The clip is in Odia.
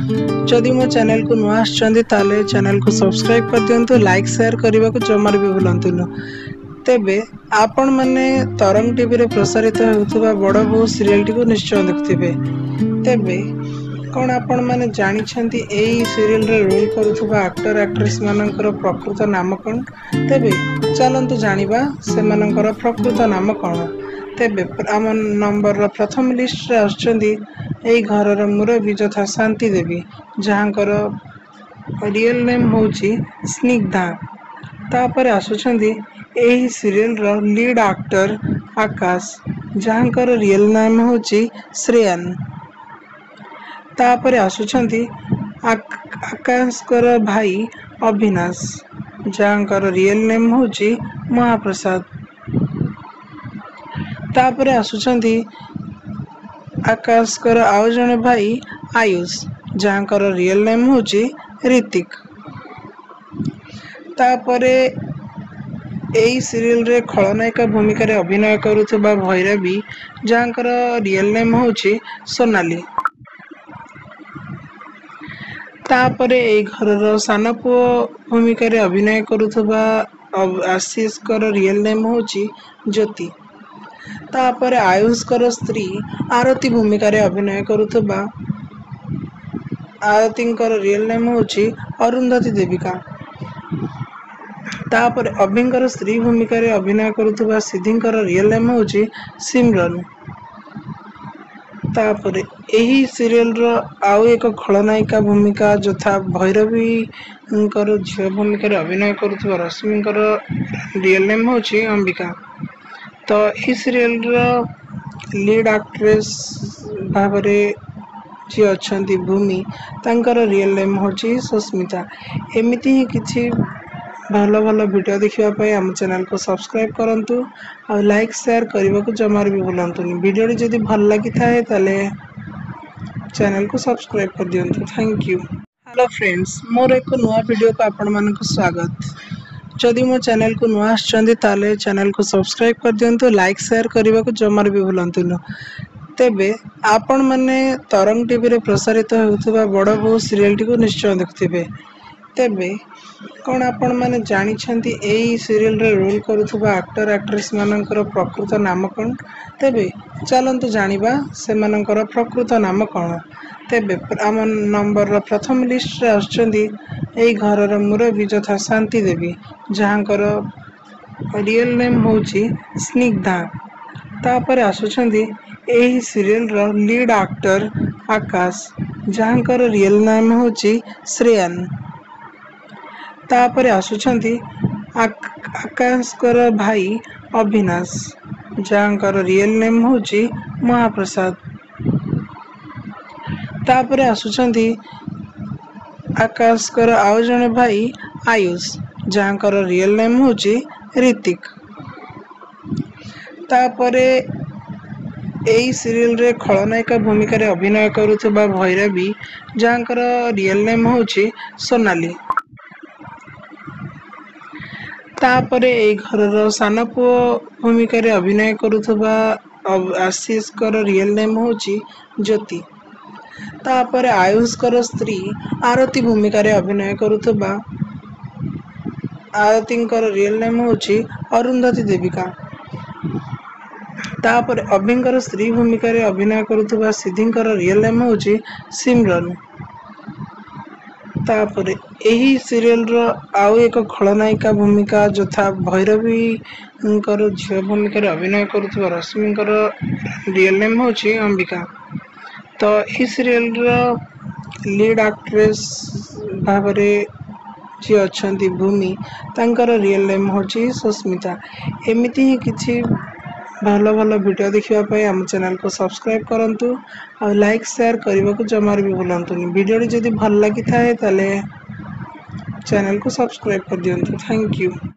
ଯଦି ମୋ ଚ୍ୟାନେଲକୁ ନୂଆ ଆସିଛନ୍ତି, ତାହେଲେ ଚ୍ୟାନେଲକୁ ସବସ୍କ୍ରାଇବ୍ କରିଦିଅନ୍ତୁ। ଲାଇକ୍, ସେୟାର କରିବାକୁ ଜମାରୁ ବି ଭୁଲନ୍ତୁନି। ତେବେ ଆପଣମାନେ ତରଙ୍ଗ ଟିଭିରେ ପ୍ରସାରିତ ହେଉଥିବା ବଡ଼ ବୋହୂ ସିରିଏଲଟିକୁ ନିଶ୍ଚୟ ଦେଖୁଥିବେ। ତେବେ କ'ଣ ଆପଣମାନେ ଜାଣିଛନ୍ତି ଏଇ ସିରିଏଲରେ ରୋଲ୍ କରୁଥିବା ଆକ୍ଟର ଆକ୍ଟ୍ରେସ୍ ମାନଙ୍କର ପ୍ରକୃତ ନାମ କ'ଣ? ତେବେ ଚାଲନ୍ତୁ ଜାଣିବା ସେମାନଙ୍କର ପ୍ରକୃତ ନାମ କ'ଣ। ତେବେ ଆମ ନମ୍ବରର ପ୍ରଥମ ଲିଷ୍ଟରେ ଆସୁଛନ୍ତି ଏଇ ଘରର ମୁରବୀ ଯଥା ଶାନ୍ତି ଦେବୀ, ଯାହାଙ୍କର ରିଏଲ୍ ନେମ୍ ହେଉଛି ସ୍ନିଗ୍ଧା। ତାପରେ ଆସୁଛନ୍ତି ଏହି ସିରିଏଲର ଲିଡ୍ ଆକ୍ଟର ଆକାଶ, ଯାହାଙ୍କର ରିଏଲ୍ ନାମ ହେଉଛି ଶ୍ରେୟାନ। ତାପରେ ଆସୁଛନ୍ତି ଆକାଶଙ୍କର ଭାଇ ଅବିନାଶ, ଯାହାଙ୍କର ରିଏଲ୍ ନେମ୍ ହେଉଛି ମହାପ୍ରସାଦ। ତାପରେ ଆସୁଛନ୍ତି ଆକାଶଙ୍କର ଆଉ ଜଣେ ଭାଇ ଆୟୁଷ, ଯାହାଙ୍କର ରିଏଲ୍ ନେମ୍ ହେଉଛି ରିତିକ। ତାପରେ ଏଇ ସିରିଏଲରେ ଖଳନାୟିକା ଭୂମିକାରେ ଅଭିନୟ କରୁଥିବା ଭୈରବୀ, ଯାହାଙ୍କର ରିଏଲ୍ ନେମ୍ ହେଉଛି ସୋନାଲି। ତାପରେ ଏଇ ଘରର ସାନ ପୁଅ ଭୂମିକାରେ ଅଭିନୟ କରୁଥିବା ଆଶିଷଙ୍କର ରିଏଲ୍ ନେମ୍ ହେଉଛି ଜ୍ୟୋତି। ତାପରେ ଆୟୁଷଙ୍କର ସ୍ତ୍ରୀ ଆରତୀ ଭୂମିକାରେ ଅଭିନୟ କରୁଥିବା ଆରତୀଙ୍କର ରିଏଲ୍ ନେମ୍ ହେଉଛି ଅରୁନ୍ଧତୀ ଦେବିକା। ତାପରେ ଅଭିଙ୍କର ସ୍ତ୍ରୀ ଭୂମିକାରେ ଅଭିନୟ କରୁଥିବା ସିଦ୍ଧିଙ୍କର ରିଏଲ୍ ନେମ୍ ହେଉଛି ସିମରନ୍। ତାପରେ ଏହି ସିରିଏଲର ଆଉ ଏକ ଖଳନାୟିକା ଭୂମିକା ଯଥା ଭୈରବୀଙ୍କର ଝିଅ ଭୂମିକାରେ ଅଭିନୟ କରୁଥିବା ରଶ୍ମିଙ୍କର ରିଏଲ୍ ନେମ୍ ହେଉଛି ଅମ୍ବିକା। ତ ଏହି ସିରିଏଲର ଲିଡ୍ ଆକ୍ଟ୍ରେସ୍ ଭାବରେ ଯିଏ ଅଛନ୍ତି ଭୂମି, ତାଙ୍କର ରିଏଲ୍ ନେମ୍ ହେଉଛି ସସ୍ମିତା। ଏମିତି ହିଁ କିଛି ଭଲ ଭଲ ଭିଡ଼ିଓ ଦେଖିବା ପାଇଁ ଆମ ଚ୍ୟାନେଲକୁ ସବସ୍କ୍ରାଇବ୍ କରନ୍ତୁ ଆଉ ଲାଇକ୍, ସେୟାର କରିବାକୁ ଜମାରୁ ବି ଭୁଲନ୍ତୁନି। ଭିଡ଼ିଓଟି ଯଦି ଭଲ ଲାଗିଥାଏ, ତାହେଲେ ଚ୍ୟାନେଲକୁ ସବସ୍କ୍ରାଇବ୍ କରିଦିଅନ୍ତୁ। Thank you. Hello friends, ମୋର ଏକ ନୂଆ ଭିଡ଼ିଓକୁ ଆପଣମାନଙ୍କୁ ସ୍ୱାଗତ। ଯଦି ମୋ ଚ୍ୟାନେଲକୁ ନୂଆ ଆସିଛନ୍ତି, ତାହେଲେ ଚ୍ୟାନେଲକୁ ସବସ୍କ୍ରାଇବ୍ କରିଦିଅନ୍ତୁ। ଲାଇକ୍, ସେୟାର କରିବାକୁ ଜମାରୁ ବି ଭୁଲନ୍ତୁନି। ତେବେ ଆପଣମାନେ ତରଙ୍ଗ ଟିଭିରେ ପ୍ରସାରିତ ହେଉଥିବା ବଡ଼ ବୋହୂ ସିରିଏଲଟିକୁ ନିଶ୍ଚୟ ଦେଖୁଥିବେ। ତେବେ କ'ଣ ଆପଣମାନେ ଜାଣିଛନ୍ତି ଏଇ ସିରିଏଲରେ ରୋଲ୍ କରୁଥିବା ଆକ୍ଟର ଆକ୍ଟ୍ରେସ୍ ମାନଙ୍କର ପ୍ରକୃତ ନାମ କ'ଣ? ତେବେ ଚାଲନ୍ତୁ ଜାଣିବା ସେମାନଙ୍କର ପ୍ରକୃତ ନାମ କ'ଣ। ତେବେ ଆମ ନମ୍ବରର ପ୍ରଥମ ଲିଷ୍ଟରେ ଆସୁଛନ୍ତି ଏଇ ଘରର ମୁରବୀ ଯଥା ଶାନ୍ତି ଦେବୀ, ଯାହାଙ୍କର ରିଏଲ୍ ନେମ୍ ହେଉଛି ସ୍ନିଗ୍ଧା। ତାପରେ ଆସୁଛନ୍ତି ଏହି ସିରିଏଲର ଲିଡ୍ ଆକ୍ଟର ଆକାଶ, ଯାହାଙ୍କର ରିଏଲ୍ ନାମ ହେଉଛି ଶ୍ରେୟାନ। ତାପରେ ଆସୁଛନ୍ତି ଆକାଶଙ୍କର ଭାଇ ଅବିନାଶ, ଯାହାଙ୍କର ରିଏଲ୍ ନେମ୍ ହେଉଛି ମହାପ୍ରସାଦ। ତାପରେ ଆସୁଛନ୍ତି ଆକାଶଙ୍କର ଆଉ ଜଣେ ଭାଇ ଆୟୁଷ, ଯାହାଙ୍କର ରିଏଲ୍ ନେମ୍ ହେଉଛି ରିତିକ। ତାପରେ ଏଇ ସିରିଏଲରେ ଖଳନାୟିକା ଭୂମିକାରେ ଅଭିନୟ କରୁଥିବା ଭୈରବୀ, ଯାହାଙ୍କର ରିଏଲ୍ ନେମ୍ ହେଉଛି ସୋନାଲି। ତାପରେ ଏଇ ଘରର ସାନ ପୁଅ ଭୂମିକାରେ ଅଭିନୟ କରୁଥିବା ଆଶିଷଙ୍କର ରିଏଲ୍ ନେମ୍ ହେଉଛି ଜ୍ୟୋତି। ତାପରେ ଆୟୁଷଙ୍କର ସ୍ତ୍ରୀ ଆରତୀ ଭୂମିକାରେ ଅଭିନୟ କରୁଥିବା ଆରତୀଙ୍କର ରିଏଲ୍ ନେମ୍ ହେଉଛି ଅରୁନ୍ଧତୀ ଦେବିକା। ତାପରେ ଅଭିଙ୍କର ସ୍ତ୍ରୀ ଭୂମିକାରେ ଅଭିନୟ କରୁଥିବା ସିଦ୍ଧିଙ୍କର ରିଏଲ୍ ନେମ୍ ହେଉଛି ସିମରନ୍। ତାପରେ ଏହି ସିରିଏଲର ଆଉ ଏକ ଖଳନାୟିକା ଭୂମିକା ଯଥା ଭୈରବୀଙ୍କର ଝିଅ ଭୂମିକାରେ ଅଭିନୟ କରୁଥିବା ରଶ୍ମିଙ୍କର ରିଏଲ୍ ନେମ୍ ହେଉଛି ଅମ୍ବିକା। ତ ଏହି ସିରିଏଲର ଲିଡ୍ ଆକ୍ଟ୍ରେସ୍ ଭାବରେ ଯିଏ ଅଛନ୍ତି ଭୂମି, ତାଙ୍କର ରିଏଲ୍ ନେମ୍ ହେଉଛି ସସ୍ମିତା। ଏମିତି ହିଁ କିଛି ଭଲ ଭଲ ଭିଡ଼ିଓ ଦେଖିବା ପାଇଁ ଆମ ଚ୍ୟାନେଲକୁ ସବସ୍କ୍ରାଇବ୍ କରନ୍ତୁ ଆଉ ଲାଇକ୍, ସେୟାର କରିବାକୁ ଜମାରୁ ବି ଭୁଲନ୍ତୁନି। ଭିଡ଼ିଓଟି ଯଦି ଭଲ ଲାଗିଥାଏ, ତାହେଲେ ଚ୍ୟାନେଲକୁ ସବସ୍କ୍ରାଇବ୍ କରିଦିଅନ୍ତୁ। Thank you.